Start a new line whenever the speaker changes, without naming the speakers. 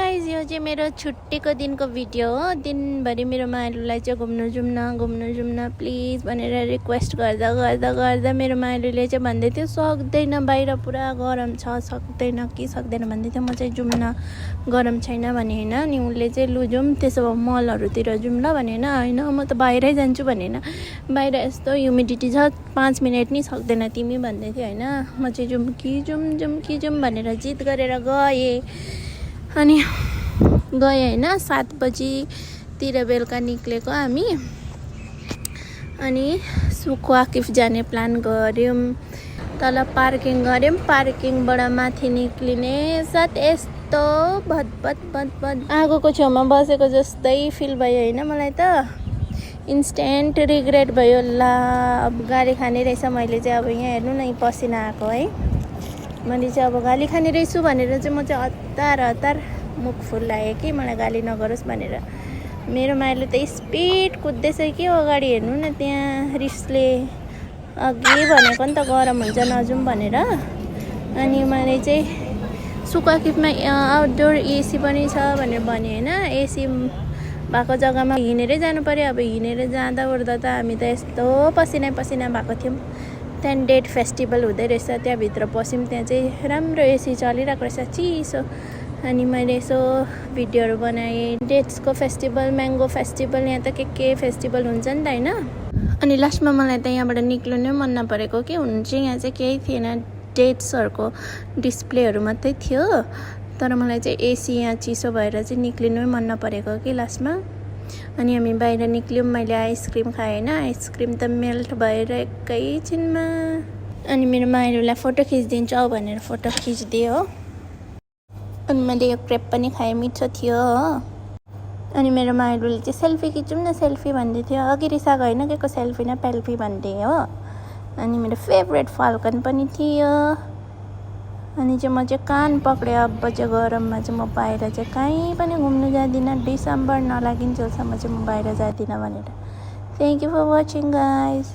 Guys, यो चाहिँ मेरो छुट्टीको दिनको भिडियो हो। दिनभरि मेरो माइलुलाई चाहिँ घुम्नु जाउँ न प्लिज भनेर रिक्वेस्ट गर्दा गर्दा गर्दा मेरो माइलुले चाहिँ भन्दै थियो सक्दैन, बाहिर पुरा गरम छ, सक्दैन भन्दै थियो। म चाहिँ जाउँ न, गरम छैन भने होइन। अनि उसले चाहिँ लु जाउँ त्यसो भए मलहरूतिर जाउँ ल भने होइन म त बाहिरै जान्छु भने बाहिर यस्तो ह्युमिडिटी छ 5 मिनट नि सक्दैन तिमी भन्दै थियो होइन। म चाहिँ जाउँ कि भनेर जिद गरेर गएँ। अनि गएँ होइन, 7 बजीतिर बेलुका निक्लेको हामी। अनि सुक वाकिफ जाने प्लान गऱ्यौँ। तल पार्किङ गऱ्यौँ, पार्किङबाट माथि निक्लिने साथ यस्तो भद आगोको छेउमा बसेको जस्तै फिल भयो होइन। मलाई त इन्स्टेन्ट रिग्रेट भयो। ला अब गाली खाने रहेछ मैले चाहिँ। अब यहाँ हेर्नु न पसिना आएको है। मैले चाहिँ अब गाली खाने रहेछु भनेर चाहिँ म चाहिँ हतार मुख फुल्लाएँ कि मलाई गाली नगरोस् भनेर। मेरो माइलो त स्पिड कुद्दैछ कि अगाडि हेर्नु न, त्यहाँ रिसले अघि भनेको नि त गरम हुन्छ नजाउँ भनेर। अनि मैले चाहिँ सुकाकिफमा आउटडोर एसी पनि छ भनेर भने होइन। एसी भएको जग्गामा हिँडेरै जानु पऱ्यो। अब हिँडेर जाँदा ओर्दा त हामी त यस्तो पसिना भएको थियौँ। त्यहाँ डेट फेस्टिभल हुँदै रहेछ, त्यहाँभित्र पस्यौँ। त्यहाँ चाहिँ राम्रो एसी चलिरहेको रहेछ, चिसो। अनि मैले यसो भिडियोहरू बनाएँ। डेट्सको फेस्टिभल, म्याङ्गो फेस्टिभल, यहाँ त के फेस्टिभल हुन्छ नि त होइन। अनि लास्टमा मलाई त यहाँबाट निक्लिनु मन नपरेको कि हुनु चाहिँ यहाँ चाहिँ केही थिएन, डेट्सहरूको डिस्प्लेहरू मात्रै थियो। तर मलाई चाहिँ एसी यहाँ चिसो भएर चाहिँ निक्लिनु मन नपरेको कि लास्टमा। अनि हामी बाहिर निक्ल्यौँ। मैले आइसक्रिम खाएँ होइन। आइसक्रिम त मेल्ट भएर एकैछिनमा। अनि मेरो माइलोलाई फोटो खिचिदिन्छु भनेर फोटो खिचिदिएँ हो। अनि मैले यो क्रेप पनि खाएँ, मिठो थियो हो। अनि मेरो माइलोले चाहिँ सेल्फी खिचौँ न सेल्फी भन्दै थियो। अघि रिसाएको होइन के को सेल्फी न पेल्फी भन्दै हो। अनि मेरो फेभरेट फाल्कन पनि थियो। अनि चाहिँ म चाहिँ कान पक्रेँ। अब चाहिँ गरममा चाहिँ म बाहिर चाहिँ कहीँ पनि घुम्नु जाँदिनँ। डिसेम्बर नलागिन्जेलसम्म चाहिँ म बाहिर जाँदिनँ भनेर। Thank you for watching guys.